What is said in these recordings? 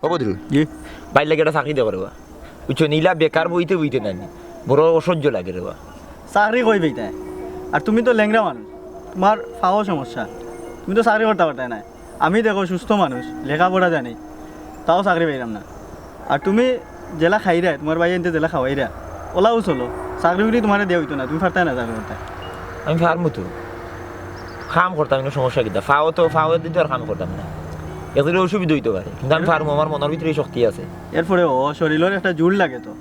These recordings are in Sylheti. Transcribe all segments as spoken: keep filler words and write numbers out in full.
ও বদরুল, জি। ভাইর লাগি একটা চাকরি দেখো রে বা। বুঝছো নি, ইলা বেকার বইতে বইতে নানি, বড় অসহ্য লাগে রে বা। চাকরি কই পাইতায়? আর তুমি তো লেংড়া মানুষ, তুমার পাও সমস্যা, তুমি তো চাকরি করতা পারতায় নায়। আমি দেখো সুস্থ মানুষ, লেখাপড়া জানি, তাও চাকরি পাইরাম না। আর তুমি যেলা খাইরায়, তুমার ভাইয়ে এনতে যেলা খাওয়াইরা, ওলাও চলো। চাকরি উকরি তুমারে দেওয়া অইতো না, তুমি পারতায় না চাকরি করতায়। আমি পারমু তো, কাম করতাম, ইনো সমস্যা কিতা? পাও তো, পাও দিতো আর কাম করতাম না, এগুলো অসুবিধা অইতো পারে, কিন্তু আমি পারমু, আমার মনর ভিতরে এই শক্তি আছে। এরপরে ও শরীলর একটা জোর লাগে তো।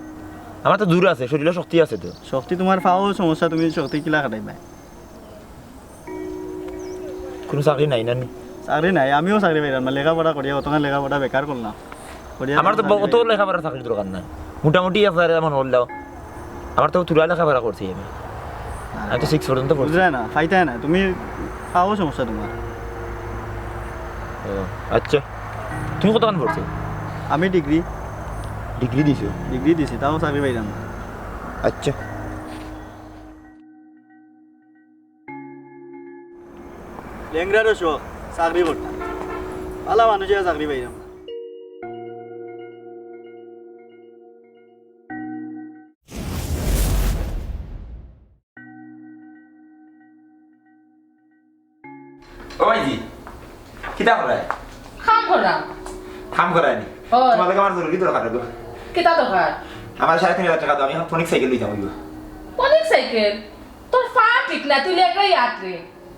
আমার তো জোর আছে, শরীলর শক্তি আছে তো। শক্তি তুমার পাও সমস্যা, তুমি শক্তি কিলা খাটাইবায়? কুনু চাকরি নাই না নি? চাকরি নাই, আমিও চাকরি পাইরাম না। লেখাপড়া করিয়া, অতখান লেখাপড়া বেকার করলাম। করিয়া আমার তো তেমন ব-, অত লেখাপড়ার চাকরির দরকার নাই, মোটামুটি এক হাজার এমন হইলেও। আমার তো থুড়া লেখাপড়া করছি আমি, আমি তো সিক্স পর্যন্ত পড়ছি। বুঝরায় না, পাইতায় না, তুমি পাও সমস্যা তুমার। ও, আচ্ছা, তুমি কতখান পড়ছো? আমি ডিগ্রি। ডিগ্রি দিছো? ডিগ্রি দিছি, তাও চাকরি পাইরাম না। আচ্ছা। লেংড়ারও শখ চাকরি করতাম, ভালা মানুষে চাকরি পাইরাম না। ও মাইজি, কিতা করায়? কাম করা। কাম করায় নি? ও। তুমার লগে আমার জরুরি দরকার গো। কিতা দরকার? আমার সাড়ে তিন হাজার টেকা দেও, আমি অখন ফনিক সাইকেল লইতাম অইবো। ফনিক সাইকেল? তোর পা ঠিক না, তুই লেংড়া আত রে।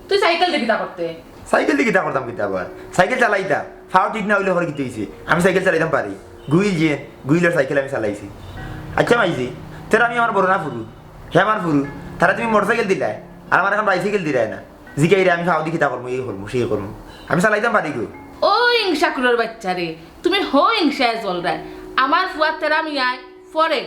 তুই সাইকেল দি কিতা করতে? সাইকেল দি কিতা করতাম কিতা আবার? সাইকেল চালাইতাম, পাও ঠিক না অইলে পরে কিতা অইছে? আমি সাইকেল চালাইতাম পারি। গুইল যে, গুইলর সাইকেল আমি চালাইছি। আচ্ছা মাইজি, তেরা আমি আমার বড় না ফুরু, হে আমার ফুরু, তারে তুমি মোটরসাইকেল দিলায়, আর আমার অখন বাইসাইকেল দিলায় না। জিগাইরে আমি পাও দি কিতা করমু, এই করমু, সেই করমু। আমি চালাইতাম পারি গো। ও হিংসাকুরর বাইচ্চা রে, তুমি হউ হিংসায় জ্বলরায়। আমার ফুয়া তেরা মিয়ায় পড়ে,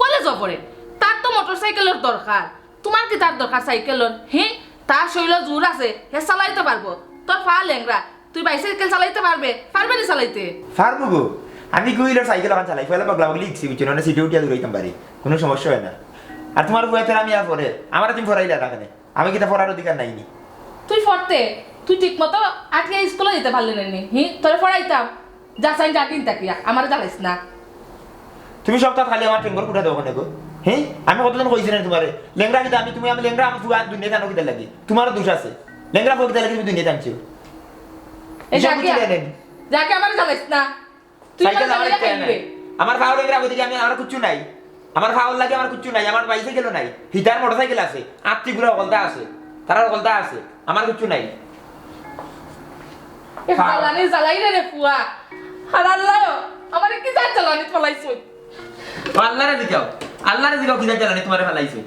কলেজো পড়ে, তার তো মোটরসাইকেলর দরকার। তুমার কিতার দরকার সাইকেলর? হি, তার শরীলো জোর আছে, হে চালাইতো পারবো। তোর পা লেংড়া, তুই বাইসাইকেল চালাইতে পারবে? পারবে নি চালাইতে? পারমু গো, আমি গুইলর সাইকেল অখন চালাই, পয়লা পাগলা পাগলি হিকছি, বুঝছো না? সিটে উঠিয়া দৌড়াইতাম পারি, কুনু সমস্যা অয় না। আর তুমার ফুয়া তেরা মিয়া পড়ে, আমারে তুমি পড়াইলায় না কেনে? আমি কিতা পড়ার অধিকার নাই নি? তুই পড়তে, তুই ঠিক মতো আটিয়া স্কুলো যাইতে পারলে না নি? হি, তোরে পড়াইতাম। যা চাই যা দিন তাকিয়া, আমারে জ্বালাইস না। তুমি সবতা খালি আমার ঠেঙ্গর কুটা দেও কেনে গো? হি? আমি কতদিন কইছি না তুমারে? লেংড়া কিতা আমি, তুমি আমি লেংড়া, আমি ফুয়া দুনিয়াত আনো কিতার লাগি? তুমারও দোষ আছে। লেংড়া ফুয়া কিতার লাগি তুমি দুনিয়াত আনছো? এই হিসাব যা বুঝছি কিয়া? না নি? যা কিয়া আমারে জ্বালাইস না। তুই সাইকেল আমারে আমার জ্বালাইয়া একটা খাইলি নাই। রে। আমার পাও লেংড়া কইতে কি আমি, আমার কিচ্ছু নাই। আমার পাওর লাগি আমার কিচ্ছু নাই, আমার বাইসাইকেলও নাই। হিতার মোটরসাইকেল আছে, আত্তি গুড়া হকলতা আছে, তারার হকলতা আছে, আমার কিচ্ছু নাই। এ পা- জ্বালানি জ্বালাই রে, রে ফুয়া। আর আল্লাহ, আমারে কিতা জ্বালানিত ফালাইছইন? ও আল্লারে জিগাও, আল্লারে জিগাও কিতা জ্বালানিত তুমারে ফালাইছইন।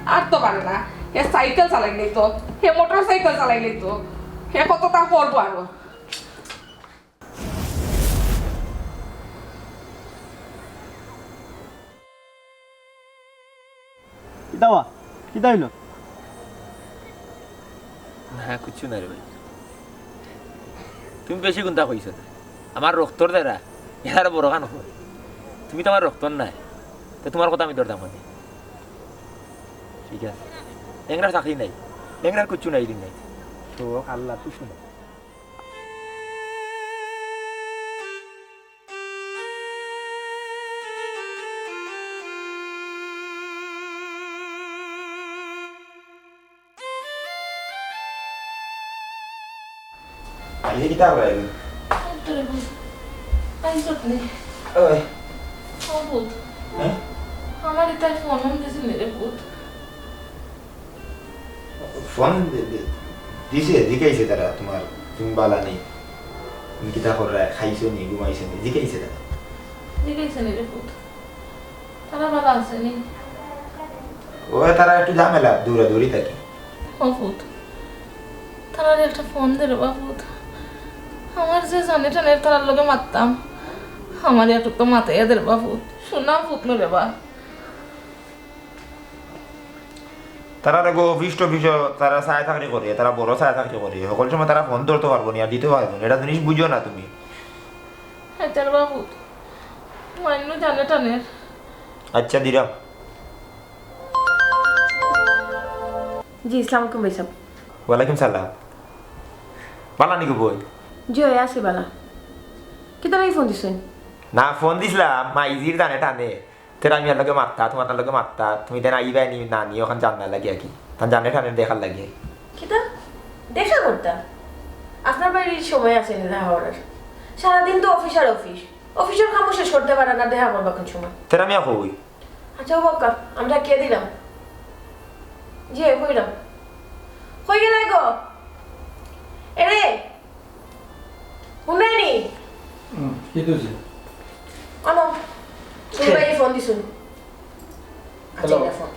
আর তো পারে না, হে সাইকেল চালাইলে তো, হে মোটরসাইকেল চালাইলে তো, হে কততা করবো আরো। কিতা বা? কিতা অইলো? না, কিচ্ছু না রে ভাই। তুমি বেশি কুন্তা কইছো না। আমার রক্তর দ্বারা এরা বড় কান হয়। তুমি তো আমার রক্তর নায়, তো তুমার কথা আমি ধরতাম না। ঠিক আছে, লেংড়ার চাকরি নাই, লেংড়ার কিচ্ছু নাই, দিন নাই। তো আল্লাহ, তুই শুনো। আইলে কিতা করে আইলি? তোরে বল। আইসত নি। ওই। ও পুত। হ্যাঁ? আমারে তাই ফোন দিছিল রে পুত। ফোন দি-, দি-, দিছে, জিকাইছে তারা তুমার, তুমি বালা নি, তুমি কিতা কররায়, খাইছো নি, ঘুমাইছো নি, জিকাইছে তারা। জিকাইছে নি রে পুত, তারা বালা আছে নি? ও, তারা একটু ঝামেলা, দৌড়াদৌড়ি থাকে। ও পুত, তারারে একটা ফোন দে রে বা পুত, আমার যে জানে টানের তারার লগে মাততাম, আমারে একটু তো মাতাইয়া দে রে বা পুত, শুনা পুত নো রে বা। তারার গো অফিস টফিসও তারা ছায়া চাকরি করে, তারা বড় ছায়া চাকরি করে, হকল সময় তারা ফোন ধরতো পারবো নি আর দিতো পারবো নি, এটা জিনিস বুঝো না তুমি। হায়দার বাবু, মাইনু জানে টানের। আচ্ছা, দিরাম। জি, আসসালামু আলাইকুম ভাই সাহেব। ওয়ালাইকুম সালাম। বালা নি গো বইন? জি অয়, আছি বালা। কিতার লাগি ফোন দিছইন? না, ফোন দিছলাম, মাইজির জানে টানে। তেরা মিয়ার লগে মাততা, তুমার লগে মাততা, তুমি দেন আইবায় নি না নি, অখান জানার লাগি আর কি। তান জানে টানে দেখার লাগি। কিতা? দেখা করতা? আপনার বাড়ির সময় আছে নি দেখা করার? সারাদিন তো অফিস আর অফিস। অফিসর কামও শেষ করতা পারইন না, দেখা করবা কুন সময়? তেরা মিয়া কই? আচ্ছা, ও বাক্কা, আমি ডাকিয়া দিলাম। জি, কইলাম। কই গেলায় গো? এরে, হুনরায় নি? হুম, কিতা অইছে? আনো, তুমি কে? ভাই ফোন দিছইন। আচ্ছা, হ্যালো। এটা ফোন।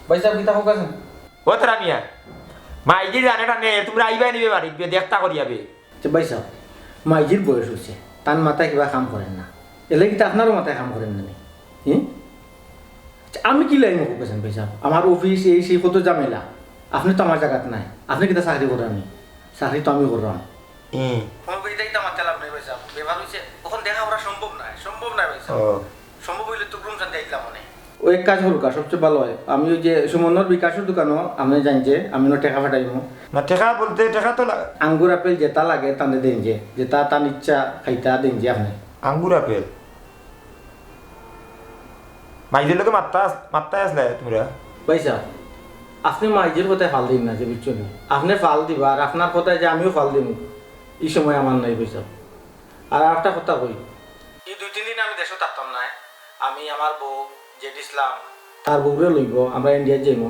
ভাই সাহেব, কিতা কইতাছেন? ও তেরা মিয়া, মাইজির জানে টানে, তুমরা আইবায় নি বে বাড়িত, বে দেখতা করিয়া বে। আচ্ছা ভাই সাহেব, মাইজির বয়স অইছে, তান মাথায় কিবা কাম করের না। এরলাগি কিতা আপনারও মাথায় কাম করের না নি? হুম? আচ্ছা, আমি কিলা ইমো কইতাছেন ভাই সাহেব? আমার অফিস, এই সেই কত ঝামেলা। আপনে তো আমার জাগাত নাই। আপনে কিতা চাকরি করইন নি? চাকরি তো আমি কররাম। হুম। ফোন করি দেখতাম, আচ্ছা, লাভ নাই ভাই সাহেব। ব্যাপার অইছে, অখন দেখা করা সম্ভব নায়, সম্ভব নায় ভাই সাহেব। ও। সম্ভব অইলে তো ঘুম শান্তি আইতলাম অনে। ও এক কাজ করুক্কা, সবচেয়ে ভালা অয়। আমি ওই যে সুমনর বিকাশর দোকানো আপনে যাইন যে, আমি অনো টেকা পাঠাইমু। না, টেকা বলতে, টেকা তো লা- আঙ্গুর আপেল যেতা লাগে তানে দেইন যে, যেতা তান ইচ্ছা খাইতা দেইন যে আপনে। আঙ্গুর আপেল? মাইজির লগে মাততা আস-, মাততায় আছলায় তুমরা? ভাই সাহেব, আপনে মাইজির কথায় ফাল দিন না যে, বুঝছইন নি? আপনে ফাল দিবা আর আপনার কথায় যে আমিও ফাল দিমু, ই সময় আমার নাই ভাই সাহেব। আর আরেকটা কথা কই, ই দুই তিন দিন আমি দেশো থাকতাম নায়। আমি, আমার বউ, জেড ইসলাম, তার বউরে লইবো, আমরা ইন্ডিয়াত যাইমু।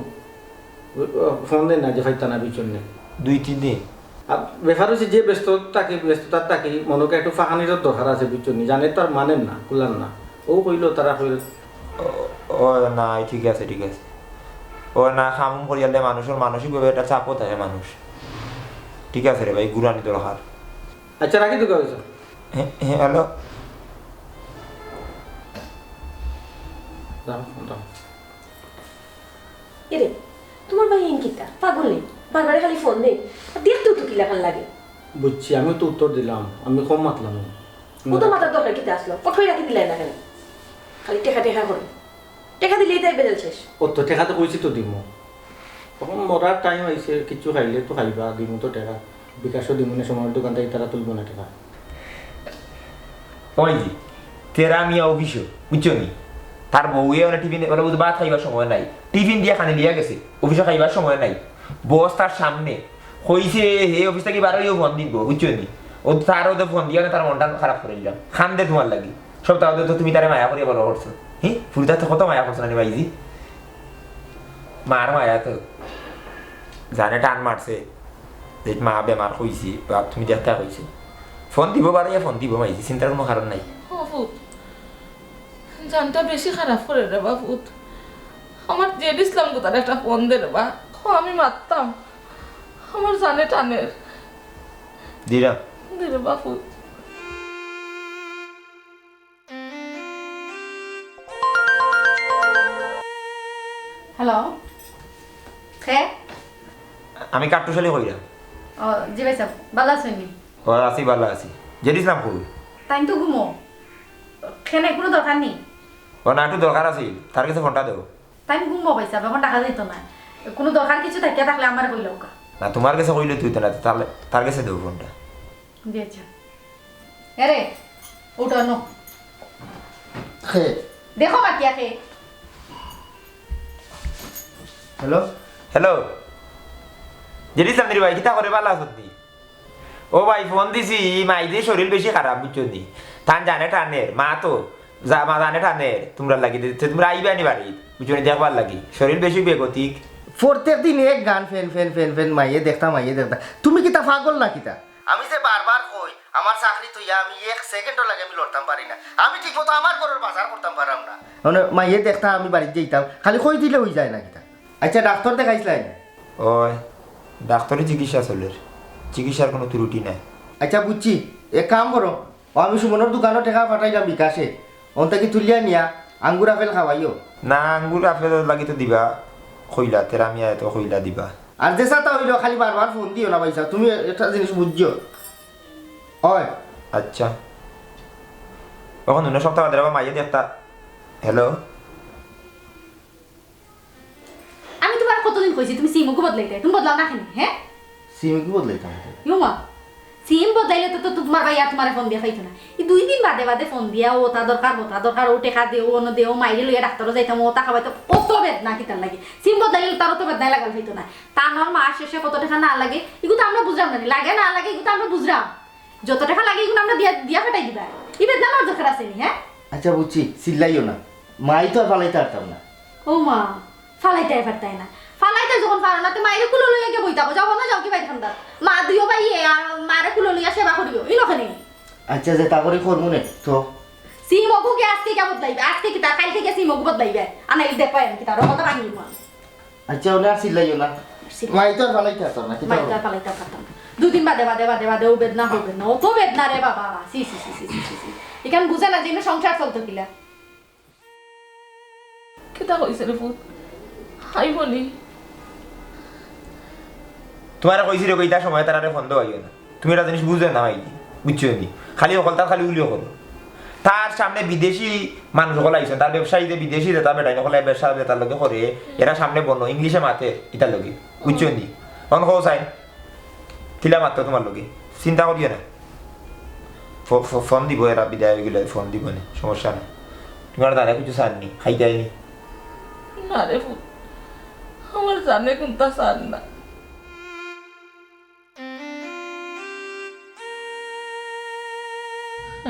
ফোন দেইন না যে পাইতা না, বুঝছইন নি? দুই তিন দিন? আর ব্যাপার অইছে যে ব্যস্ত থাকি, ব্যস্ততাত থাকি, মনকে একটু ফাঁকানিরও দরকার আছে, বুঝছইন নি? জানে তো আর মানের না, কুলার না। ও কইলো, তারা কইলো। ও, ও না, ঠিক আছে, ঠিক আছে। ও না, কাম করিয়ালে মানুষর মানসিকভাবে একটা চাপও থাকে মানুষ। ঠিক আছে রে ভাই, ঘুরানি দরকার। আচ্ছা, রাখি তো, কইছো। হে, হে, হ্যালো। দাও, দাও। এরে, তুমার ভাই ইন কিতা? পাগল নি? বারবারে খালি ফোন দেইন। আর দেখতেও তো কিলাখান লাগে। বুঝছি, আমি তো উত্তর দিলাম, আমি কম মাতলাম। ও তো মাতার দরকার কিতা আছলো? ফট করি রাখি দিলায় না কেনে? খালি টেকা টেকা করে। টেকা দিলেই তাই বেজাল শেষ। ও তো টেকা তো কইছি তো দিমু। অখন মরার টাইম আইছে, কিছু খাইলে তো খাইবা, দিমু তো টেকা। বিকাশও দিমু নে, সময় দোকান থাকি তারা তুলবো না টেকা। ওই যে, তেরা মিয়া অফিসো, বুঝছো নি? তার বউয়ে অনে টিফিন, অনে বুঝি ভাত খাইবার সময় নাই। টিফিন দিয়া খানি লিয়া গেছে, অফিসো খাইবার সময় নাই। বস তার সামনে, কইছে হে অফিস থাকি বার অইয়া ফোন দিবো, বুঝছো নি? ও তার ওদের ফোন দিয়া তার মনটা খারাপ করি দিলাম। কান্দে তুমার লাগি। সব তাও তো তুমি তারে মায়া করিয়া বড় করছো। হি? ফুরিতা তো কত মায়া করছো না নি মাইজি? মার মায়া তো। জানে টান মারছে। যে মা বেমার কইছি, বা তুমি দেখতা কইছে। ফোন দিবো, বারইয়া ফোন দিবো মাইজি, চিন্তার কুনু কারণ নাই। ও পুত, জানটা বেশি খারাপ করে রে বা পুত। আমার জেড ইসলাম কোথার একটা ফোন দে রে বা। ও আমি মারতাম। আমার জানে টানের। দিরা। দে রে বা পুত। হ্যালো, কে? আমি কাট্টুশালী কইরা। ও, জি ভাই সাহেব, ভালা আছইন নি? ও, আছি, ভালা আছি। জেড ইসলাম কই? তাইন তো ঘুমো। কেনে, কুনু দরকার নি? ও না, একটু দরকার আছিল, তার গেছে ফোনটা দেও। তাইন ঘুমো ভাই সাহেব, অখন ডাকা যাইতো না। কুনু দরকার কিছু থাকিয়া থাকলে আমারে কইলাউক্কা। না, তুমার গেছে কইলে তো অইতো না, তাহলে তার গেছে দেও ফোনটা। জি আচ্ছা। এরে, উঠো নু। হে। দেখো মাতিয়া কে। হ্যালো? হ্যালো। জেড ইসলাম নি রে ভাই, কিতা করে, ভালা আছো নি? ও ভাই, ফোন দিছি, ই মাইজির শরীর বেশি খারাপ, বুঝছো নি? তান জানে টানের, মা তো, যা-, মা জানে টানের, তুমরার লাগি, তে তুমরা আইবায় নি বাড়িত, বুঝছো নি, দেখবার লাগি। শরীর বেশি বেগতিক। প্রত্যেক দিন এক গান, ফেন, ফেন, ফেন, ফেন, মাইয়ে দেখতা, মাইয়ে দেখতা। তুমি কিতা পাগল না কিতা? আমি যে বারবার কই, আমার চাকরি থইয়া আমি এক সেকেন্ডও লাগে আমি লড়তাম পারি না। আমি ঠিকমতো আমার ঘরর বাজার করতাম পাররাম না। মানে, মাইয়ে দেখতা আমি বাড়িত যাইতাম, খালি কই দিলে অই যায় না কিতা? আচ্ছা, ডাক্তর দেখাইছলায় নি? ওই, ডাক্তরি চিকিৎসা চলের, চিকিৎসার কুনু ত্রুটি নাই। আচ্ছা, বুঝছি, এক কাম করো, ও আমি সুমনর দোকানো টেকা পাঠাইলাম বিকাশে, অন থাকি তুলিয়া নিয়া আঙ্গুর আপেল খাওয়াইও। না, আঙ্গুর আপেল লাগি তো দিবা কইলা, তেরা মিয়া এত কইলা দিবা। আর যেছাতা অইলো, খালি বারবার ফোন দিও না ভাইসাব, তুমি একটা জিনিস বুঝছো। অয়। আচ্ছা। অখন দুনো সপ্তাহ বাদে আবার মাইয়ে দেখতা। হ্যালো? আমি তুমারে কতদিন কইছি তুমি সিমগু বদলাইতায়, তুমি বদলাও না কেনে, হে? সিমগু বদলাইতাম? ইয়ো মা, সিম বদলাইলে তো, তো তোমার ভাই আর তোমারে ফোন দিয়া পাইতো না। ই দুই দিন বাদে বাদে ফোন দিয়া, "ও তা দরকার, ও তা দরকার, ও টেকা দেও, অনো দেও, মাইরে লইয়া ডাক্তারো যাইতাম, ও তা খাবাইতাম", অত বেদনা কিতার লাগি? সিম বদলাইলে তার অত বেদনা লাগাল পাইতো না। তান আর মাস শেষে কত টেকা না লাগে, ইগু তো আমরা বুঝরাম না নি। লাগে না লাগে, ইগু তো আমরা বুঝরাম। যত টেকা লাগে, ইগু আমরা দিয়া, দিয়া ফাটাই দিবা। ই বেদনা আমার দরকার আছে নি, হ্যাঁ? আচ্ছা, বুঝছি, চিল্লাইও না। মাই তো আর ফালাইতে পারতাম না। ও মা, ফালাইতে পারতায় না। ফালাইতে যখন পারো না, তে মাইরে কুলো লইয়া গিয়া বই থাকো। যাও না, যাও কি বাইর খান্দাত। মা দুইও ভাই, এ, আর মারে কুলো লইয়া সেবা করিও। ইনো কেনে? আচ্ছা, যে তা করি করমু নে, তো। সিম অগু কি আজকে গিয়া বদলাইবে? আজকে কিতা, কাইলকে গিয়া সিম অগু বদলাইবে? আনা, এই দেখো, আমি কিতা, রকমটা ভাঙি মা। আচ্ছা, ওনে আর চিল্লাইও না। চিল্লাই- মাই তো আর ফালাইতে পারতাম না, কিতা মাই তো করবো? আর ফালাইতে পারতাম না। দুদিন বাদে, বাদে, বাদে, বাদে, ও বেদনা, ও বেদনা, অত বেদনা রে বাবা। ছি, ছি, ছি। ইখান বুঝে না যে ইনো সংসার চলতো কিলা। কিতা কইছে রে পুত? আইবো নি? তোমারে কইছি রে, ইতা সময় তারারে ফোন দেওয়াইও না। তুমি একটা জিনিস বুঝো না ভাই, বুঝছো নি? খালি অকল তার খালি উলিও করো। তার সামনে বিদেশি মানুষ অকল আইছইন, তার ব্যবসায়ী যে বিদেশি যেতা বেটাইন অকলে ব্যবসা যেতার লগে করে, এরা সামনে বনো, ইংলিশে মাতে ইতার লগে, বুঝছো নি? অন কও চাই, কিলা মাতো তোমার লগে, চিন্তা করিও না। ফো-, ফো-, ফোন দিব, এরা বিদায় অইগেলে ফোন দিব নে, সমস্যা নাই। তোমার দাদা কিছু চাননি, খাইতে আইনি। না রে পুত, আমার জানে কুন্তা চান না।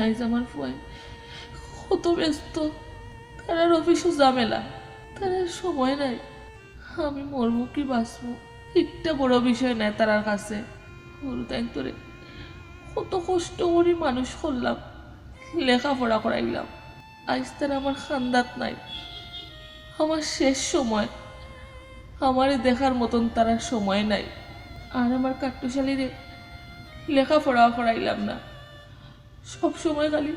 আইজ আমার ফুয়াইন কত ব্যস্ত, তারার অফিসো ঝামেলা, তারার সময় নাই। আমি মরমু কি বাঁচমু, একটা বড় বিষয় নায় তারার কাছে। হুরুতাইন্তরে কত কষ্ট করি মানুষ করলাম, লেখাপড়া করাইলাম। আইজ তারা আমার খান্দাত নাই। আমার শেষ সময়, আমারে দেখার মতন তারার সময় নাই। আর আমার কাট্টুশালীরে লেখাপড়াও করাইলাম না, সব সময় খালি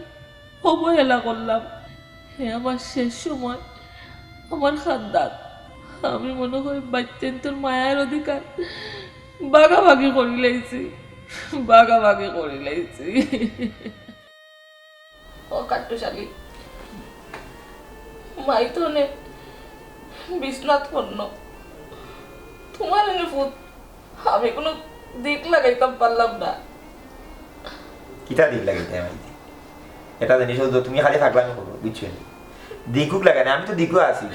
অবহেলা করলাম। হে আমার শেষ সময়, আমার খান্দাত। আমি মনে হয় বাইচ্চাইন্তর মায়ার অধিকার ভাগাভাগি করি লাইছি, ভাগাভাগি করি লাইছি। ও কাট্টুশালী, মাই তো অনে বিছনাত পড়লো। তোমার এনে ফুত, আমি কুনু দিক লাগাইতাম পারলাম না। কিতা দিক লাগাইতাম আমি? এটা জিনিস হলো তুমি খালি পাগলামি করো, বুঝছো নি? দিকুক লাগাই না, আমি তো দিকও আছি।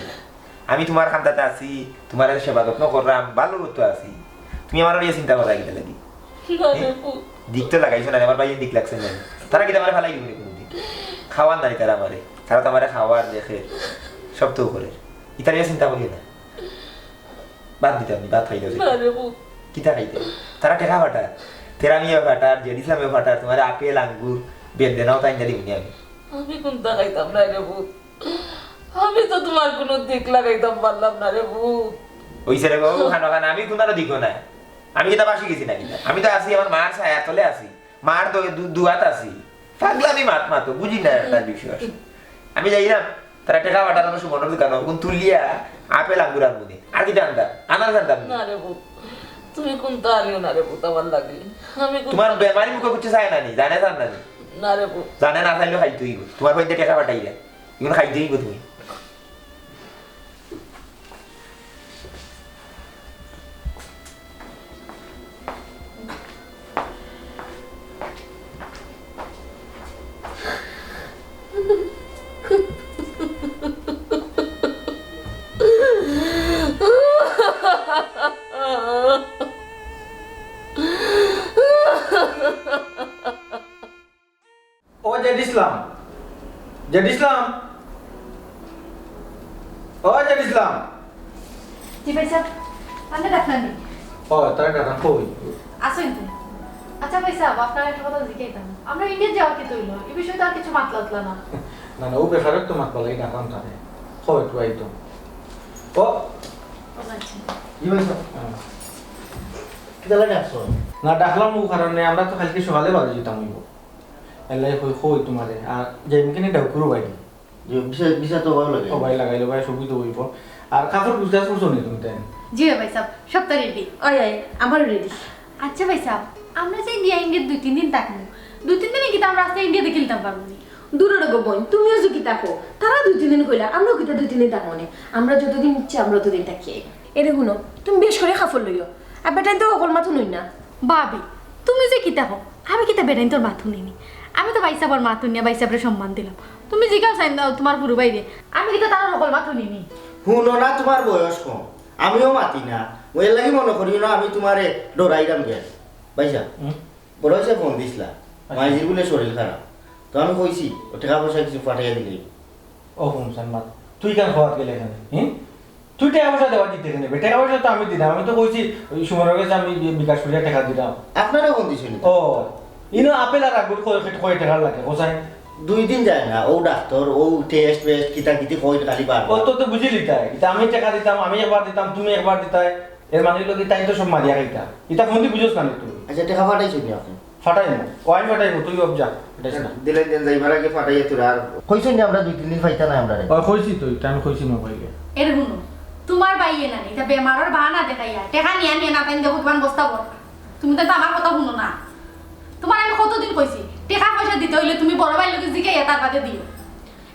আমি তোমার খান্দাত আছি, তোমার সেবা যত্ন কররাম, ভালো মতো আছি। তুমি আমার লইয়া চিন্তা করা কিতা লাগি? না রে পুত। দিক তো লাগাইছো না, আমার ভাইয়ে দিক লাগছে না। তারা কিতা আমারে ফালাই দিবো নি কুনুদিন? খাওয়ার নাই তারা আমারে, তারা তো আমারে খাওয়ার, দেখে, সব তো করে। ইতার লইয়া চিন্তা করিও না। ভাত দিতাম নি, ভাত খাইতে না রে পুত। কিতা খাইতে? তারা টেকা ফাটার, তেরা মিয়া ফাটার, জেড ইসলামে ফাটার, তোমার আপেল, আঙ্গুর, বেদেনাও তাই না দিবনি আমি। আমি কুন্তা খাইতাম না রে পুত। আমি তো তোমার কুনু দিক লাগাইতাম পারলাম না রে পুত। ওই ছেলে বাবু, খানো খান, আমি কুনারও দিকও না। আমি কিতা বাসি গেছি না কিতা? আমি তো আছি, আমার মার ছায়ার তলে আছি, মার দু-, দু-, দুয়াত আছি। পাগলামি মাত মাতো, বুঝি না তার বিষয়। আমি যাইরাম, তারা টেকা ফাটার আমার সুমনর দোকানো, কুন তুলিয়া আপেল আঙ্গুর আনবো নি। আর কিতা আনতাম? আনার জানতাম না। না রে পুত, তুমি কুন্তা আনিও না রে পুত, আমার লাগি। আমি কুন্তা তোমার বেমারি মুখে কিছু চায় না নি, জানে চান না নি? না রে পুত। জানে না চাইলেও খাইতে অইবো। তোমার বাড়িতে টেকা ফাটাইলে, ইগুন খাইতে অইবো তুমি। ও জেড ইসলাম, জেড ইসলাম, ও জেড ইসলাম। জি ভাইসাব, আপনে ডাকলা নি? ও, তারা ডাকলাম, কই? আছইন তো। আচ্ছা ভাইসাব, আপনারে একটা কথা জিকাইতাম। আমরা ইন্ডিয়া যাওয়া কিতা অইলো? ই বিষয়ে তো আর কিছু মাতলা উঠলা না। না, না, ও ব্যাপারে তো মাতবার লাগি ডাকলাম তারে। কই, একটু আইতো। ও। ও আচ্ছা। জি ভাইসাব। হ্যাঁ। কিতা লাগি ডাকছো? না, ডাকলাম ও কারণে, আমরা তো কাইলকে সকালে বাড়ি যাইতাম অইবো। এলাই কই, কই তোমারে? আর যাইমু কেনে ডাউকুরু বাড়ি? জি, ভিসা, ভিসা তো ভালা লাগে। ও ভাই, লাগাইলো ভাই, সুবিধা অইবো। আর কাপড় গুছগাছ করছো নি তুমি তাই? জি ভাইসাব, সবতা রেডি। ওই, ওই, আমারও রেডি। আচ্ছা ভাইসাব, আমরা যে গিয়া ইন্ডিয়াত দুই তিন দিন থাকমু, দুই তিন দিনে কিতা আমরা আস্তা ইন্ডিয়া দেখিলিতাম পারমু নি? দূর অইগো বইন, তুমিও যে কিতা কও, তারা দুই তিন দিন কইলা, আমরাও কিতা দুই তিন দিন থাকমু নি? আমরা যতদিন ইচ্ছা আমরা অতদিন থাকি আইমু। এরে হুনো, তুমি বেশ করি কাপড় লইও, আর বেটাইন্তে হকল মাত হুনইন না। ভাবি, তুমি যে কিতা কও, আমি কিতা বেটাইন্তর মাত হুনিনি? আমি তো ভাইসাবর মাত হুনিয়া ভাইসাবরে সম্মান দিলাম। তুমি জিগাও চাইন না তুমার হুরু ভাইরে, আমি কিতা তান হকল মাত হুনিনি? হুনো না, তুমার বয়স কম, আমিও মাতি না। অউ এরলাগি মনো করিও না আমি তুমারে ডরাইরাম গিয়া। ভাইসাব, হুম? বড় ভাইসাব ফোন দিছলা, আচ্ছা। মাইজির বুলে শরীর খারাপ, তো আমি কইছি ও টেকা পয়সা কিছু পাঠাইয়া দিলে। ও হুন সান মাত, তুই কেনে কওয়াত গেলে কেনে? হুম? তুই টেকা পয়সা দেওয়াত দিতে কেনে বে? টেকা পয়সা তো আমি দিলাম, আমি তো কইছি ওই সুমনর গেছে আমি বি-, বিকাশ করিয়া টেকা দিলাম। আপনারে ফোন দিছইন? ও, ইনো আপেল আর আঙ্গুর কয়, কয় টেকার লাগে, কোথায়? দুই দিন যায় না, ও ডাক্তর, ও টেস্ট ফেস্ট, কিতা কিতি কয় খালি বার। ও তো, তো বুঝিলিতায়, ইতা আমি টেকা দিতাম, আমি একবার দিতাম, তুমি একবার দিতায়, এর মানে অইলো কি তাইন তো সব মারিয়া খাইতা। ইতা ফোন দি বুঝোস না নি তুই? আচ্ছা, টেকা পাঠাইছইন নি আপনে? ফাটাইমু। ও আমি ফাটাইমু, তুই অব যা, ফাটাইস না। দিলেন দেন যাইবার আগে ফাটাইয়া তোরা আর কইছইন না আমরা দুই তিন দিন পাইতা না আমরারে। ও কইছি তো, ইটা আমি কইছি মোবাইলে। এরে হুনো, তুমার ভাইয়ে নানি, ইতা বেমারর বাহানা দেখাইয়া, টেকা নিয়া নিয়া না তাইন দেখো কিমান বস্তা ভর। তুমি তো আমার কথা হুনো না। তুমারে আমি কতদিন কইছি, টেকা পয়সা দিতে অইলে তুমি বড় ভাইর লগে জিগাইয়া তার বাদে দিও।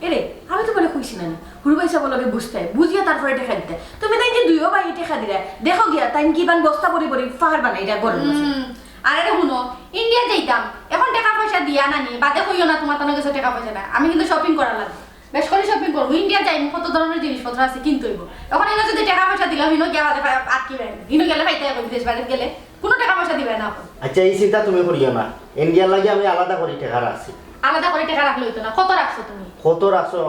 এরে, আমি তুমারে কইছি না নি, হুরু ভাইসাবর লগে বুঝতায়, বুঝিয়া তারপরে টেকা দিতায়। তুমি তাইন যে দুইও ভাইয়ে টেকা দিলায়, দেখো গিয়া, তাইন কিমান বস্তা ভরি ভরি ফাহার বানাইরা ঘরর মাঝে। হুম, আর এরে হুনো, ইন্ডিয়া যাইতাম, এখন টেকা পয়সা দিয়া না নি, বাদে কইও না তুমার তান গেছে টেকা পয়সা নাই। আমি কিন্তু shopping করা লাগবো, বেশ করি shopping করমু। ইন্ডিয়া যাইমু, কত ধরনর জিনিসপত্র আছে কিনতে অইবো। এখন ইনো যদি টেকা পয়সা দিলাম, ইনো গিয়া বাদে পা-, আটকি যাইমু। ইনো গেলে পাইতায় কই, বিদেশ বাড়িত গেলে কুনু টেকা পয়সা দিবায় না আপনে। আচ্ছা, ই চিন্তা তুমি করিও না, ইন্ডিয়ার লাগি আমি আলাদা করি টেকা রাখছি। আলাদা করি টেকা রাখলে অইতো না, কত রাখছো তুমি? কত রাখছো?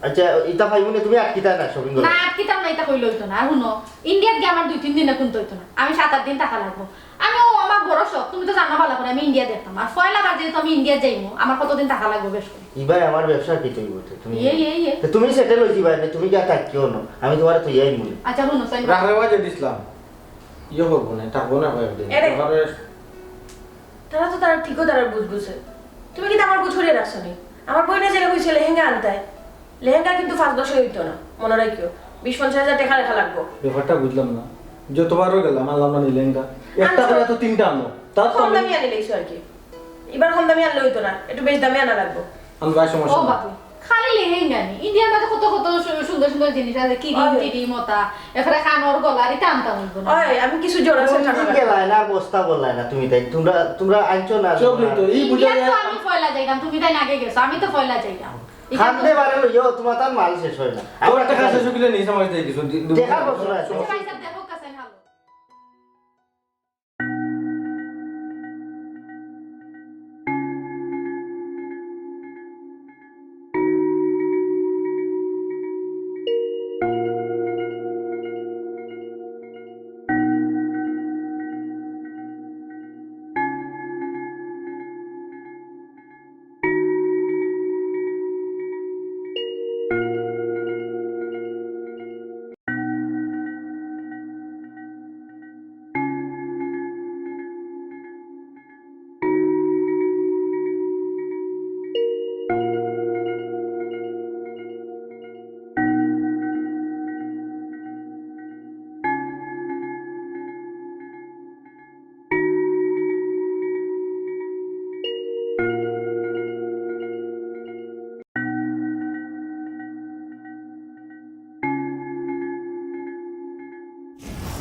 আচ্ছা, ইতা পাইমু নে, তুমি আটকিতায় না shopping করো। না, আটকিতাম না, ইতা কইলে অইতো না। আর হুনো, ইন্ডিয়াত গিয়া আমার দুই তিন দিনে কুনতা অইতো না, আমি সাত আট দিন থাকা লাগবো। আমি, ও আমার বড় শখ, তুমি তো জানো ভালা করি আমি ইন্ডিয়া দেখতাম। আর পয়লা বার যেহেতু আমি ইন্ডিয়া যাইমু, আমার কতদিন থাকা লাগবো বেশ করি। ইবায় আমার ব্যবসা কিতা অইবো তে? তুমি, ইয়ে, ইয়ে, ইয়ে। তে তুমি settle অইযিবায় নে, তুমি গিয়া থাকিও না, আমি তুমারে থইয়া আইমু নে। আচ্ছা, হুনো, সাইন রাখরে ওয়াজে দিছলাম। ইয়ে করবো না, থাকবো না কয়েকদিন। এরে। তারপরে তারা তো তারা ঠিকও তারার বুঝ বুঝে। তুমি কিতা আমার বুঝ করিয়া রাখছো নি? আমার বইনে যেটা কইছে লেহেঙ্গা আনতায়, লেহেঙ্গা কিন্তু পাঁচ দশে অইতো না, মনো রাখিও, বিশ পঞ্চাশ হাজার টেকা লেখা লাগবো। ব্যাপারটা বুঝলাম না, যতবারও গেলাম আনলাম না নি লেহেঙ্গা, একটা আনছো। করে তো তিনটা আনো, তার তো কম আমি দামি আনিলে অইছে আর কি। ইবার কম দামি আনলে অইতো না, একটু বেশ দামি আনা লাগবো। আমি ভাই সমস্যা ও নাই। বাপরে, খালি লেহেঙ্গা নি, ইন্ডিয়ার মাঝে কত কত সু-, সুন্দর সুন্দর জিনিস আছে, কিরিম ওই। টিরিম ওতা, এরপরে কানর গলার, ইতা আনতাম অইবো না। ওই, আমি কিছু জোড়া আছে কোনদিন কানর। গেলায় না আর বস্তা বললায় না তুমি তাই, তোমরা, তোমরা আনছো না, চোখ তোমরা। নিতো, ই বুঝা ইন্ডিয়াত তো যায়। আমি পয়লা যাইতাম, তুমি তাই আগে গেছো, আমি তো পয়লা যাইতাম। ইখান কান্দে বারে লইও, তোমার তার মাল শেষ হয় না। তোর টেকা শেষ অইলে নিস আমার থেকে কিছু দি-, দি-, টেকা বসে না। আচ্ছা, পয়সা দেখো কাছে ভালো।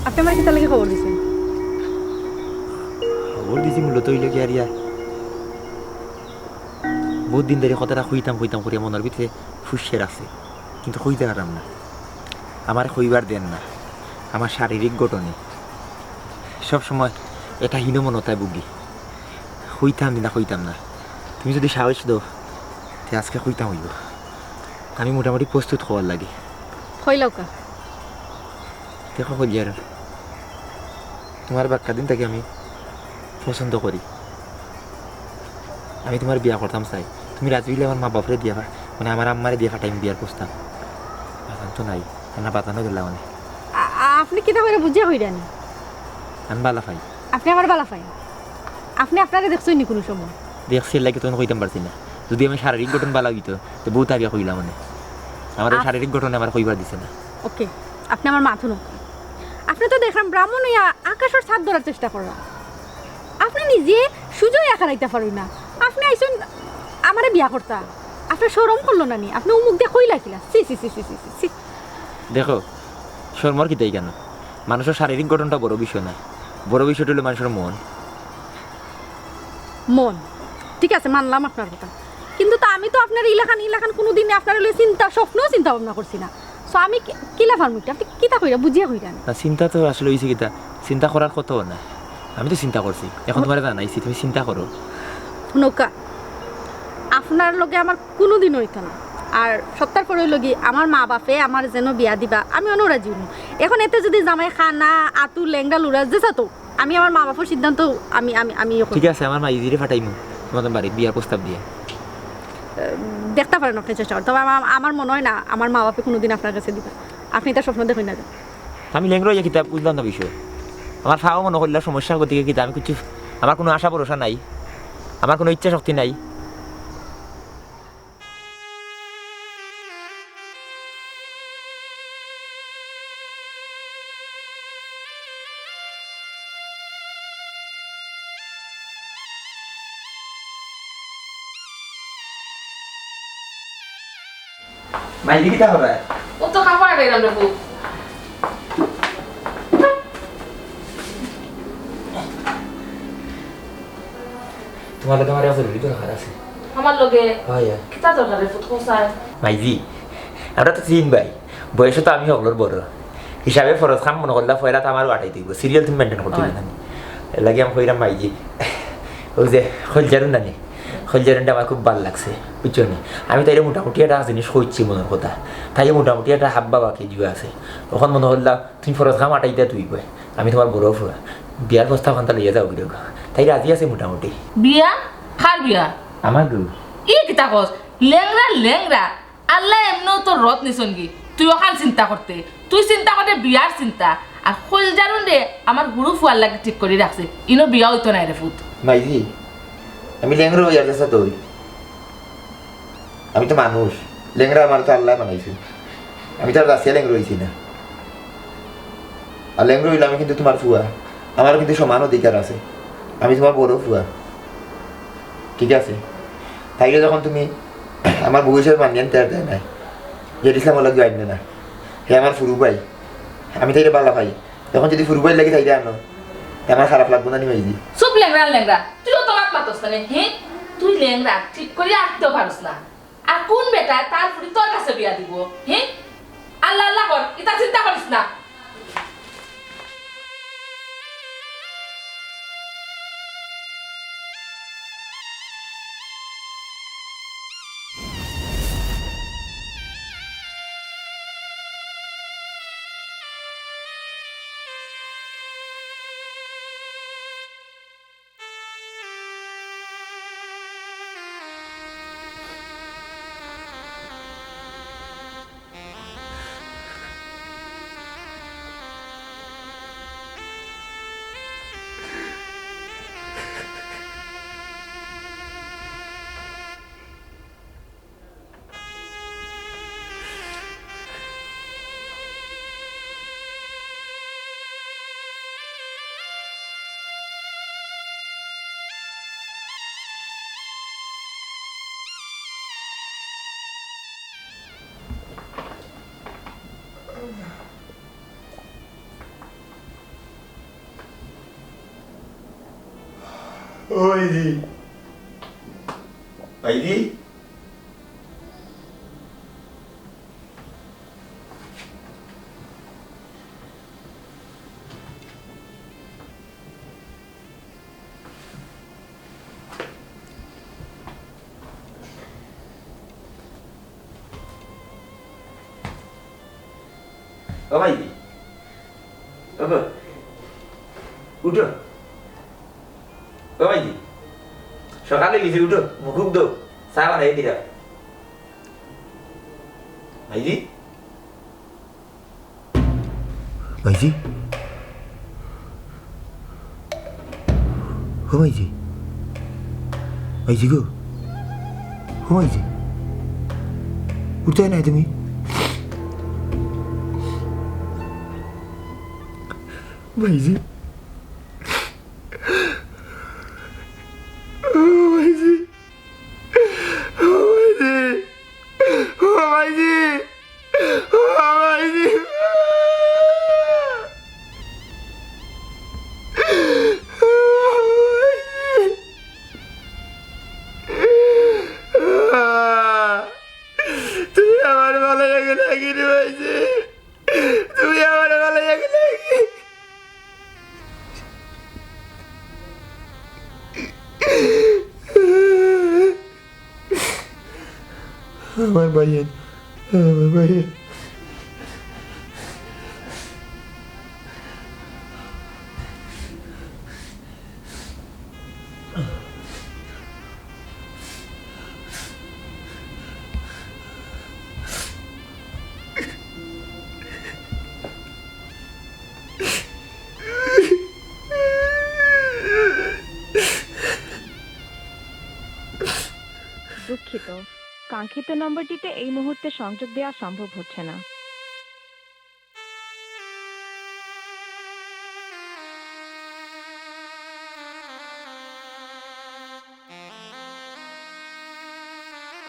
আপনে আমারে কিতার লাগি খবর দিছইন? খবর দিছি মূলত অইলো গিয়া রিয়া, বউত দিন ধরি কথাটা কইতাম কইতাম করিয়া মনর ভিতরে ফুষিয়া রাখছি, কিন্তু কইতাম পাররাম না। আমারে কইবার দেন না, আমার শারীরিক গঠনে সব সময় এটা হীনমন্যতায় ভুগি। কইতাম নি না, কইতাম না। তুমি যুদি সাহস দেও, তে আজকে কইতাম অইবো। আমি মোটামুটি প্রস্তুত অওয়ার লাগি। কইলাউক্কা। দেখো কইয়ার, তুমারে বাক্কা দিন থাকি আমি পছন্দ করি। আমি তুমারে বিয়া করতাম চাই। তুমি রাজি অইলে আমার মা বাপরে দিয়া পা-, মানে আমার আম্মারে দিয়া পাঠাইমু বিয়ার প্রস্তাব। বাজান তো নাই, আর না বাজানও গেলা মানে। আ-, আ-, আপনে কিতা কইরা বুঝিয়া কইরা নি? আমি বালা পাই। আপনে আমারে বালা পাইন? আপনে আপনারে দেখছইন নি কুনু সময়? দেখছি, এর লাগি তখন কইতাম পারছি না। যুদি আমি শারীরিক গঠন বালা অইতো, তে বউত আগে কইলাম মানে। আমার এই আপ- শারীরিক গঠনে আমার কইবার দিছে না। ওকে, আপনে আমার মাত হুনউক্কা। আপনে তো দেখলাম ব্রাহ্মণ অইয়া আকাশর ছাদ ধরার চেষ্টা কররা। আপনে নিজে সুজা অইয়া খাড়াইতা পারইন না। আপনে আইছইন আমারে বিয়া করতা। আপনার শরম করলো না নি? আপনে অউ মুখ দিয়া কইলা কিলা? ছি, ছি, ছি। দেখো, শরমর কিতা ইখানো? মানুষর শারীরিক গঠনটা বড় বিষয় না, বড় বিষয়টা অইলো মানুষর মন। মন। ঠিক আছে, মানলাম আপনার কথা, কিন্তু তো আমি তো আপনার ইলাখান, ইলাখান কোনোদিন আপনার লইয়া চিন্তা, স্বপ্নও চিন্তা ভাবনা করছি না। So আমি কি-, কিলা পারমু ইটা? আপনি কিতা কইরা, বুঝিয়া কইরা না? না, চিন্তা তো আসলে অইছে কিতা, চিন্তা করার কথা না, আমি তো চিন্তা করছি, এখন তোমারে জানাইছি, তুমি চিন্তা করো। নৌকা, আপনার লগে আমার কোনোদিন অইতো না। আর সপ্তাহর পরে অইলো কি, আমার মা বাপে আমার যেন বিয়া দিবা, আমি অনো রাজি অইমু। এখন এতে যদি জামাই কানা, আতু, লেংড়া, লুলা, যেছা তো, আমি আমার মা বাপর সিদ্ধান্ত আমি, আমি, আমি ইয়ে করমু। ঠিক আছে, আমার মাইজিরে পাঠাইমু তোমার বাড়ি বিয়ার প্রস্তাব দিয়া। দেখতা পারেন আপনি চেষ্টা করেন, তবে আমার, আমার মনে হয় না আমার মা বাপে কোনোদিন আপনার কাছে দিবা। আপনি তার স্বপ্ন দেখইন না। আমি লেংড়া অইয়া কিতা বুঝলাম না বিষয়। আমার ফাও মনো করলা সমস্যা, গতিকে কিতা আমি কিছু, আমার কোনো আশা ভরসা নাই, আমার কোনো ইচ্ছা শক্তি নাই। মাইজি কিতা করায়? ও তো কাপড় আটাইরাম রে পুত। তোমার লগে আমার এক জরুরি দরকার আছে। আমার লগে? হয়, হয়। কিতা দরকার রে পুত, কও চাই? মাইজি, আমরা তো তিন ভাই, বয়সে তো আমি হকলর বড়, হিসাবে ফরজ কাম মনো করলা পয়লা তো আমারও আটাইতে অইবো, serial তুমি maintain করতে অইবো। হয়। এর লাগি আমি কইরাম মাইজি, ওই যে খলজারুন নানি, খলজারুনটা আমার খুব ভালা লাগছে, বুঝছো নি? আমি তাইরে মোটামুটি একটা জিনিস কইছি মনর কথা, তাইও মোটামুটি একটা হাব্বা বাকি জুয়া আছে, অখন মনো করলা তুমি ফরজ কাম আটাইতা তুই বয়, আমি তোমার বড় ফুয়া, বিয়ার প্রস্তাব খানটা লইয়া যাও গিরক। তাই রাজি আছে মোটামুটি। বিয়া? কার বিয়া? আমার গো। ই কিতা কস? লেংড়া, লেংড়া। আল্লায় এমনেও তোর রথ নিছইন গি। তুই অখান চিন্তা করতে। তুই চিন্তা করতে বিয়ার চিন্তা। আর খলজারুন রে আমার হুরু ফুয়ার লাগি ঠিক করি রাখছে। ইনো বিয়া অইতো নায় রে ফুত। মাইজি, আমি লেংড়া অইয়ার যাছা তুই। আমি তো মানুষ, লেংড়া আমার তো আল্লায় বানাইছে। আমি তো আর রাশিয়া লেংড়া অইছি না। আর লেংড়া অইলে আমি কিন্তু তোমার ফুয়া, আমার কিন্তু সমান অধিকার আছে। আমি তোমার বড় ফুয়া, ঠিক আছে? তাইলে যখন তুমি আমার বউ হিসাবে মানিয়া নিতে পারতে নাই, যে ইসলাম ওলা কেউ আনবে না, হে আমার ফুরু ভাই, আমি তাইলে বালা ভাই। এখন যদি ফুরু ভাই লাগি তাইলে আনো, তে আমার খারাপ লাগবো না নি মাইজি? চুপ লেংড়া, লেংড়া, তুই অত মাত মাতস না নি, হি? তুই লেংড়া, ঠিক করি আটতেও পারস না। আর কোন বেটায় তার ফুরি তোর কাছে বিয়া দিব? হি? আল্লাহ আল্লাহ কর, ইতা চিন্তা করিস না। ও ভাইজি, ভাইজি। ও ভাইজি, ও গো, উঠো। ও ভাইজি, সকাল অই গেছে, উঠো, মুখ উখ ধো, চা বানাই দিরা। ভাইজি, ভাইজি, ও ভাইজি, ভাইজি গো, ও ভাইজি, উঠতে নাই তুমি? ভাইজি, ও ভাইজি, ও ভাইজি, ও ভাইজি, ও ভাইজি। লাগি রে ভাইজি, তুমি আমারে ফালাইয়া গেলে। আমার ভাইয়াইন, আমার ভাইয়াইন। দুঃখিত, কাঙ্ক্ষিত নম্বরটিতে এই মুহূর্তে সংযোগ দেওয়া সম্ভব হচ্ছে না।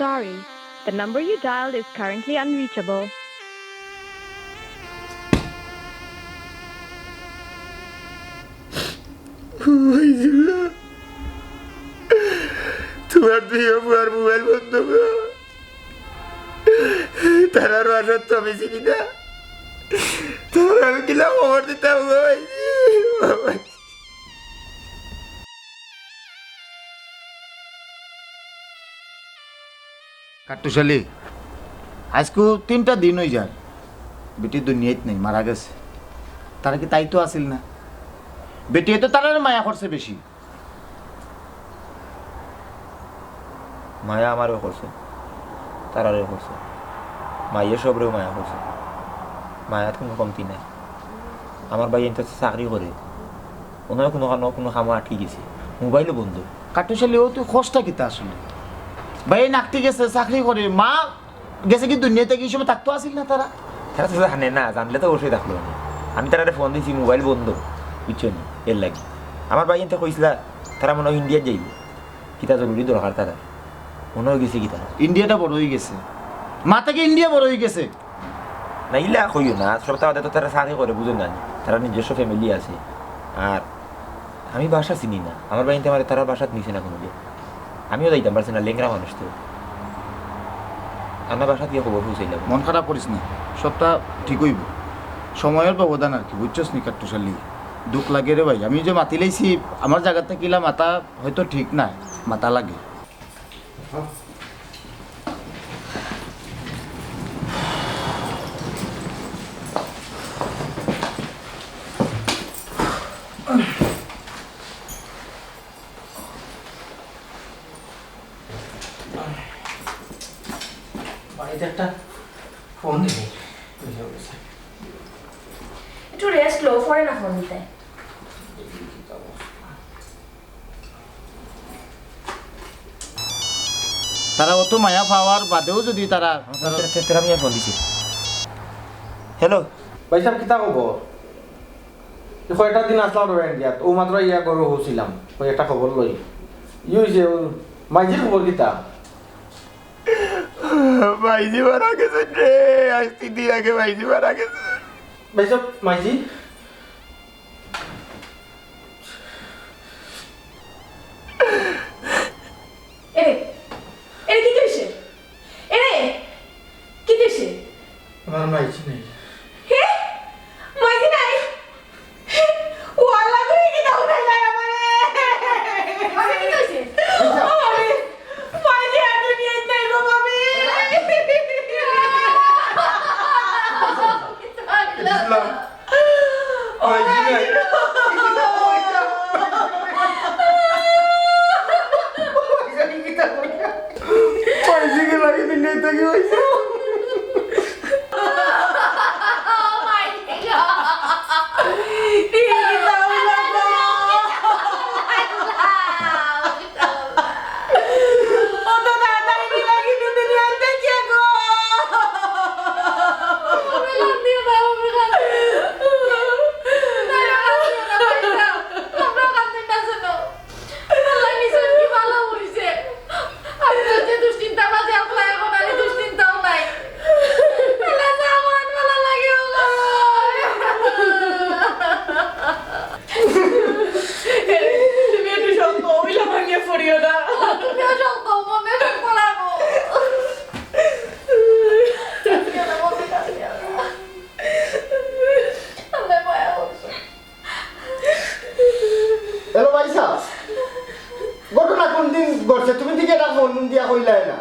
Sorry, the number you dialed is currently unreachable. তুমার দুইও পুয়ার মোবাইল বন্ধ গো। তারার বাসাত তো আমি চিনি না। তারারে আমি কিলা খবর দিতাম গো ভাইজি? কাট্টুশালী, আইজকু তিনটা দিন অই যার, বেটি দুনিয়াত নাই, মারা গেছে। তারা কিতা তাই তো আছিল না? বেটিয়ে তো তারারে মায়া করছে বেশি। মায়া আমারেও করছে, তারারেও করছে, মাইয়ে সবরেউ মায়া করছে। মায়াত কুনু কমতি নাই। আমার ভাইয়াইন্তে চাকরি করে, অনো কুনু কানো কুনু কামো আটকি গেছে, মোবাইলও বন্ধ। কাট্টুশালী, অউ তুই কওছটা কিতা আসলে? ভাইয়াইন আটকি গেছে, চাকরি করে, মা গেছে কি দুনিয়া থাকি, ই সময় থাকতো আছিল না তারা? তারা তো জানে না, জানলে তো অবশ্যই থাকলো না। আমি তারারে ফোন দিছি, মোবাইল বন্ধ, বুঝছো নি? এর লাগি। আমার ভাইয়াইন্তে কইছলা, তারা মনে অয় ইন্ডিয়াত যাইবো, কিতা জরুরি দরকার তারার। মনে অয় গেছে কিতা? ইন্ডিয়াটা বড় অই গেছে, মা থাকি ইন্ডিয়া বড় অই গেছে। না, ইলা কইও না, সবতা বাদে তো তারা চাকরি করে, বুঝো না নি? তারার নিজস্ব ফ্যামিলি আছে। আর আমি বাসা চিনি না, আমার ভাইয়াইন্তে আমারে তারার বাসাত নিছে না কুনুদিন। আমিও যাইতাম পারছি না, লেংড়া মানুষ তো। আমরা বাসাত গিয়া খবর পৌঁছাইলাম। মন খারাপ করিস না, সবটা ঠিক অইবো, সময়র ব্যবধান আর কি, বুঝছস নি কাট্টুশালী? দুখ লাগে রে ভাই, আমি যে মাতিলাইছি, আমার জাগা থাকি ইলা মাতা হয়তো ঠিক নায়, মাতা লাগে। বাড়িত একটা ফোন দিবি। একটু রেস্ট লও, পরে না ফোন দিতে। তারা অত মায়া পাওয়ার বাদেও যদি তারা, তারা তেরা, তেরা, তেরা মিয়া ফোন দিছে। হ্যালো। ভাইসাব, কিতা খবর? ই কয়টা দিন আসলাম রে ইন্ডিয়াত, অউ মাত্র ইয়া ঘরো পৌঁছিলাম, অউ একটা খবর লই। ই অইছে, অউ মাইজির খবর কিতা? মাইজি মারা গেছে রে, আইজ তিন দিন আগে মাইজি মারা গেছে। ভাইসাব, মাইজি? এরে, এরে কিতা অইছে? এরে, কিতা অইছে? আমার মাইজি নাই। হে? মাইজি নাই? ও আল্লাহ, তুমি কিতা উঠাইলায় আমারে? আরে, কিতা অইছে? ও আরে, মাইজি আর দুনিয়াত নাই গো, ভাবি। ইসলাম। দিয়া কইলায় না।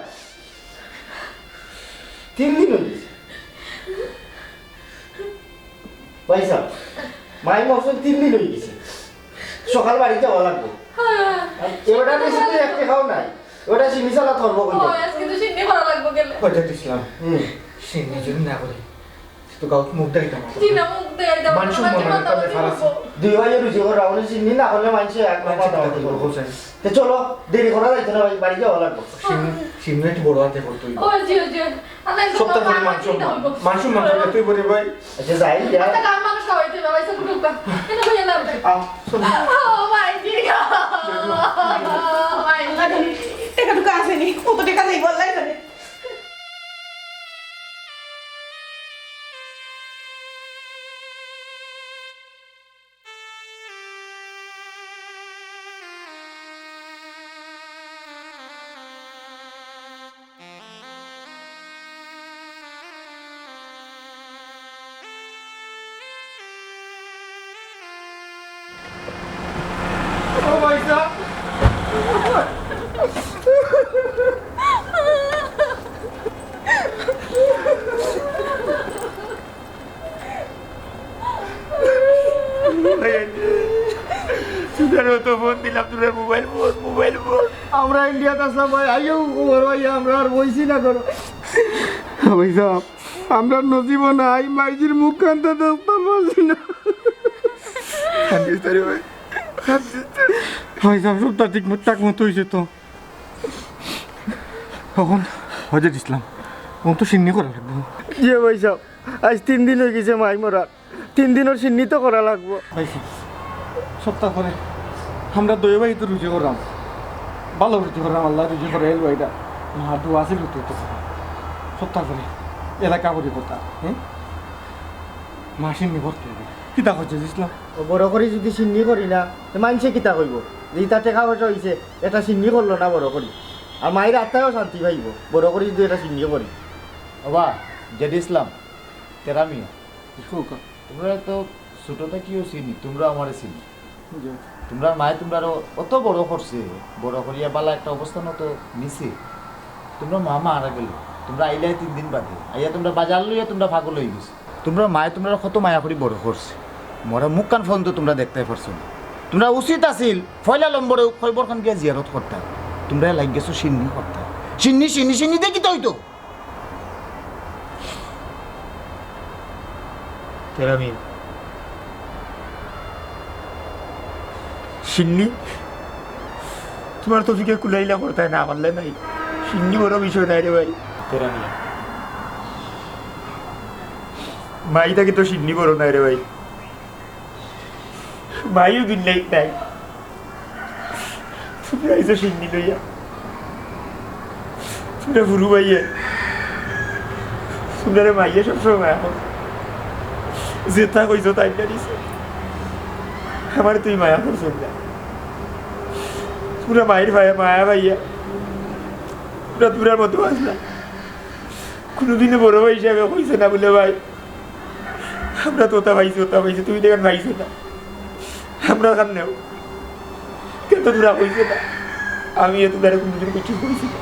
তিন দিন অই গেছে। ভাইসাব, মাই মরছইন তিন দিন অই গেছে। সকাল বাড়ি যাওয়া লাগবো। আর এবার বেশি তো এক টেকাও নাই। ওটা শিন্নি ছাড়া ধরবো কই? ও, আজকে তো শিন্নি করা লাগবো গেলে। কইতে দিছিলাম। হুম। শিন্নি যদি না করি, তো গাউত মুখ দেখাইতাম না। জি না, মুখ দেখাইতাম না। মান সম্মান মাঝে একটা ব্যাপার আছে। দুই ভাইয়ে রুজি কররা, উনি শিন্নি না করলে মানষে এক মানুষের কথা কথা বলবো। বলবো, হোসেন। তো চলো, দেরি করা যাইতো না ভাই, বাড়ি যাওয়া লাগবো। শিন্নি, শিন্নি একটু বড় হাতে করতে হইব। ও, জি, জি। আল্লাহ সপ্তাহ করে মাংস, মাংস, মাংস করতে হইব রে ভাই। আচ্ছা, যাই, যা। আচ্ছা, কার মানুষ খাওয়াইতে হবে, ভাই, সব ঢুকা। কেন ভাই এলাম? আহ, চলো। ও ভাই, জি। ভাই, টেকা টুকা আসেনি। কত টেকা দেই বললাই জানে। ও ভাই সাহেব। তোমরা অত ফোন দিলাম, তোমরা মোবাইল ফোন, মোবাইল ফোন। আমরা ইন্ডিয়াত আসলাম ভাই, আইও খবর ভাই, আমরা আর বইছি না করো। ভাই সাহেব, আমরা নসিব নাই, মাইজির মুখ কান্তা দেখতাম পারছি না। কান্দিস রে ভাই, কান্দিস। ভাই সাহেব, সবটা ঠিক মতো, ঠিক মতো হইছে তো? এখন হজে দিছিলাম, এখন তো সিন্নি করা লাগবো। জি ভাই সাহেব, আজ তিন দিন হয়ে গেছে মাই মরার, তিন দিনের সিন্নি তো করা লাগবো। ভাই সাহেব, সপ্তাহ করে আমরা দয়ে ভাই তো রুজি করাম, ভালো রুজি করাম, আল্লাহ রুজি করে এল ভাইটা। মা দোয়া আছে রুজি তো। সপ্তাহ করে এলাকা করি কথা, হ্যাঁ? মা সিন্নি করতে হবে। কিতা করছে ইসলাম? ও বড় করি যদি সিন্নি করি না, তো মানষে কিতা কইব? যে ইতা টেকা পয়সা হইছে, এটা সিন্নি করলো না বড় করি। আর মায়ের আত্মায়ও শান্তি পাইব, বড় করি যদি এটা সিন্নি করি। বাবা, জেড ইসলাম, তেরা মিয়া, জি। তোমরা তো ছোট থাকিও চিনি, তোমরা আমারে চিনি। জি। তোমরা মায়ে তোমরা অত বড় করছে, বড় করিয়া বালা একটা অবস্থানও তো নিছে। তোমরা মা মারা গেল, তোমরা আইলাই তিন দিন বাদে, আইয়া তোমরা বাজার লইয়া তোমরা পাগল হয়ে গেছো। তোমরা মায়ে তোমরা কত মায়া করি বড় করছে, মরা মুখ কান পর্যন্ত তোমরা দেখতে পারছো না। তোমরা উচিত আছিল পয়লা নম্বরে কয়বর খান গিয়া জিয়ারত করতা। তোমরা লাগ গেছো সিন্নি করতা, সিন্নি সিন্নি সিন্নি দেখি তো হইতো। তেরা মিয়া। সিন্নি, তোমার তো ফিকে কুলাইলা করতায় না পারলে নাই। সিন্নি বড় বিষয় নাই রে ভাই। তেরা মিয়া। মাই থাকি তো সিন্নি বড় নাই রে ভাই। মাইও দুনিয়াত নাই। তুমি আইছো সিন্নি লইয়া। তোমরা হুরু ভাইয়ে। তোমরা মাইয়ে সবসময় মায়া করো। যেটা কইছো তাই না দিছে। আমার তুই মায়া করছো না। তোমরা মায়ের ভাইয়া, মায়া ভাইয়া। তোমরা তোমরার মতো আস না। কোনোদিনে বড় ভাই হিসাবে কইছে না বলে, "ভাই, আমরা তো ওটা পাইছি, ওটা পাইছি, তুমি তো এখন পাইছো না।" আমরা কান নেও। কিন্তু তোমরা কইছো না। আমি এত বেড়ে কোনোদিন কিছু কইছি না।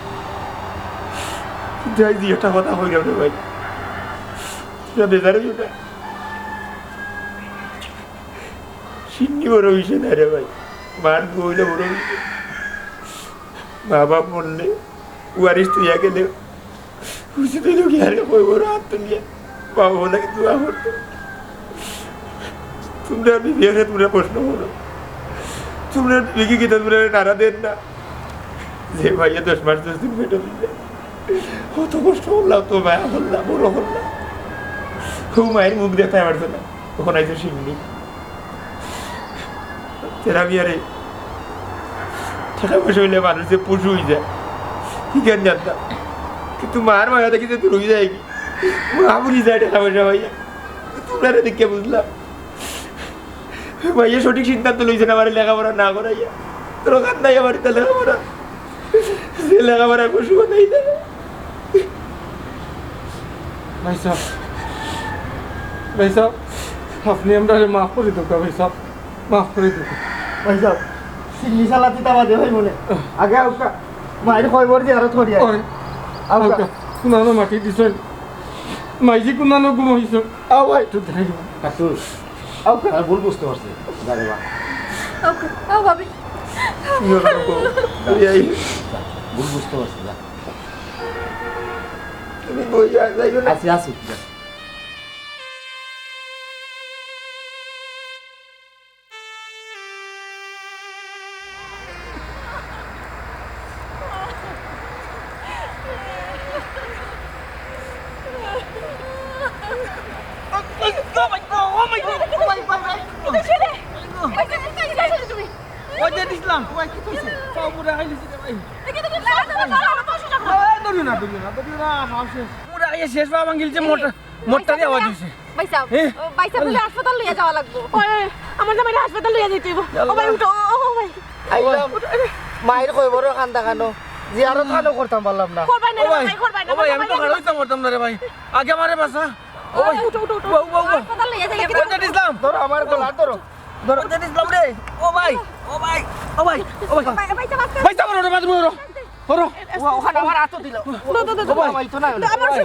কিন্তু আজ একটা কথা কইলাম রে ভাই। তোমরা বেজার হইও না। সিন্নি বড় বিষয় না রে ভাই। মার দোয়া হইলে বড় বিষয়। মা বাপ মরলে, ওয়ারিশ তুইয়া গেলে, উচিত হইল কি আরে কই বড় হাত তুলিয়া মা বাবা লাগে দোয়া করতো। তোমরা বিবেকে তোমরা প্রশ্ন করো, তোমরা বিবেকে কিতা তোমরা নাড়া দেন না? যে ভাইয়া দশ মাস দশ দিন পেটে দিলে, কত কষ্ট করলাম, তো মায়া করলাম, বড় করলাম। ও মায়ের মুখ দেখতে পারতো না, তখন আইসো সিন্নি। তেরা মিয়া রে, টেকা পয়সা হইলে মানুষ যে পশু হয়ে যায়, কি জ্ঞান জানতাম। কিন্তু মার মায়া দেখি যে দূর হয়ে যায় কি, মা বুঝি যায় টেকা পয়সা ভাইয়া। তোমরা রে দেখে বুঝলাম, ভাইয়া সঠিক সিদ্ধান্ত লইছে না, আমার লেখাপড়া না করাইয়া। তোর কান্দাই আমার ইতা লেখাপড়া, যে লেখাপড়া পশু বানাই দেয়। ভাই সাহেব, ভাই সাহেব, আপনি আমরারে মাফ করে দেউক্কা ভাই সাহেব, মাফ করে দেউক্কা। ভাই সাহেব, সিন্নি চালাতে তা বাদে ভাই মনে। আগে আউক্কা। মায়ের কয়বার জিয়ারত করি আই। ওই, আউক্কা। আউক্কা, কুনানো মাটি দিছইন। মাইজি কুনানো ঘুমাইছইন। আও ভাই। একটু দেখাই দিবা। কাটুস। আউক্কা। তারা ভুল বুঝতে পারছে। যা রে বা। আউক্কা, আও ভাবি। সুন্দর করে বল। এই, এই। ভুল বুঝতে পারছে, যা। তুমি বই যা, যাইও না। আছি, আছি, যা। ওই যে দিছলাম, ওই কি কইছে? পাও মুড়া খাইলিছে রে ভাই। এই, ধরিও না, ধরিও না, ধরিও না, হাও শেষ। মুড়া খাইয়া শেষ, পা ভাঙিলছে, মোটা। মোট্টারি আওয়াজ হইছে। ভাই সাহেব, এ? ও ভাই সাহেব, বলে হাসপাতাল লইয়া যাওয়া লাগবো। ওই, ওই, আমার জামাইরে হাসপাতাল লইয়া যাইতে হইব। ও ভাই, উঠো, ও, ও ভাই। আইলাম। মায়ের কই বড় কান্দা কানো? জিয়ারত কানো করতাম পারলাম না। করবাই না ও রে ভাই, ভাই, করবাই না, ও ভাই, আমি তো ভাই। খাড়া হইতাম পারতাম না রে ভাই। আগে আমারে বাঁচা। ও ভাই। উঠো, উঠো, উঠো। বাবু, বাবু, বাবু। হাসপাতাল লইয়া যাই। ওই যে দিছলাম। ধরো, আমার গলা ধরো। ধরো। ওই যে দিছলাম রে। ও ভাই, ও ভাই, ও ভাই, ও ভাই। ভাই, ভাই সাহেব, আস্তে। ভাই সাহেব, ওরে, বাথরুমে ওরে। ধরো। ও, ওখানে আমার হাতও দিল। দো, দো, দো, দো। ও ভাই, তো না, ও ভাই।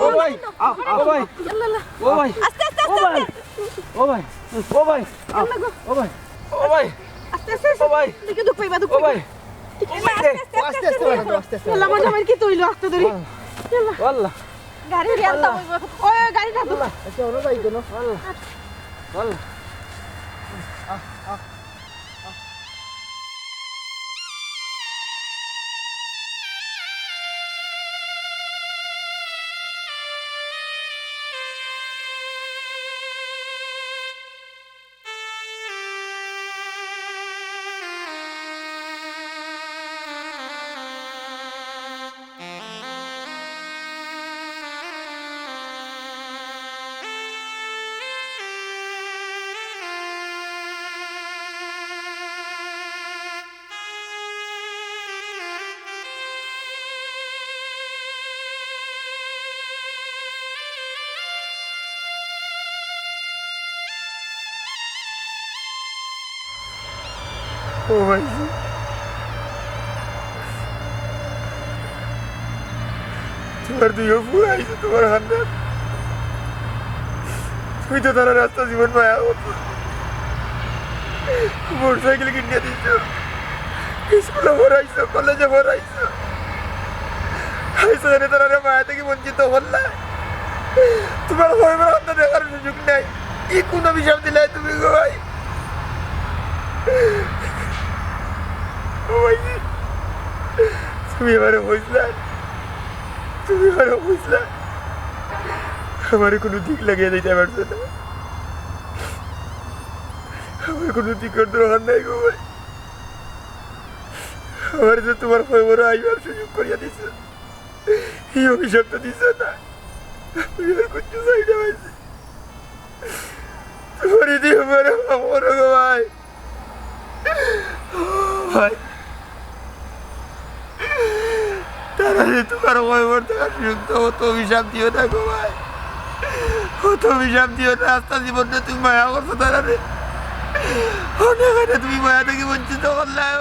ও ভাই, আও, আও। ও ভাই। আল্লাহ, আল্লাহ। ও ভাই। আস্তে, আস্তে, আস্তে, ও ভাই। আস্তে। ও ভাই। ও ভাই। আল্লাহ গো। ও ভাই। ও ভাই। আস্তে, আস্তে, আস্তে। ও ভাই। দেখে দুঃখ পাইবা, দুঃখ ও ভাই। পাইবা। ও ভাই। আস্তে, আস্তে, আস্তে, আস্তে, আস্তে। আল্লাহ, আমার জামাইর কিতা অইলো? আস্তে ধরি। আল্লাহ। আল্লাহ। গাড়ি দিয়ে আনতাম অইবো। ওই, ওই, গাড়ি ডাক। আল্লাহ। আচ্ছা, ওরা যাই কেন? আল্লাহ। আল্লাহ। আহ, আহ। ও ভাই, তোমার দুইও ফুয়া আইছে তোমার হান্দাত। তুমি তো তারা রাস্তা জীবন মায়া করছো। মোটরসাইকেল কিনিয়া দিছো, স্কুলে পড়াইছো, কলেজে পড়াইছো। আইছো জানি তারা মায়া থাকি বঞ্চিত করলা। তোমার হইবার হান্দাত দেখার সুযোগ নাই। ই কোন অভিশাপ দিলাই তুমি গো ভাই? ও ভাই, তুমি আমারে বুঝলা, তুমি আমারে বুঝলা। আমারে কোনো দিক লাগিয়া দিতে পারছো না। আমার কোনো দিকর দরকার নাই গো ভাই। আমারে যে তোমার কবরো আইবার সুযোগ করিয়া দিছো, এই অভিশাপ তো দিছো না। আমি আর কিচ্ছু চাই না ভাই। তোমার এই দিয়ে আমারে মাফ করো গো ভাই। ও ভাই, তারারে তোমার কবর থাকার সুযোগ তো অত অভিশাপ দিও না গো ভাই। অত অভিশাপ দিও না, আস্তা জীবন তুমি মায়া করছো তারারে। অনেক তুমি মায়া থাকি বঞ্চিত করলায়।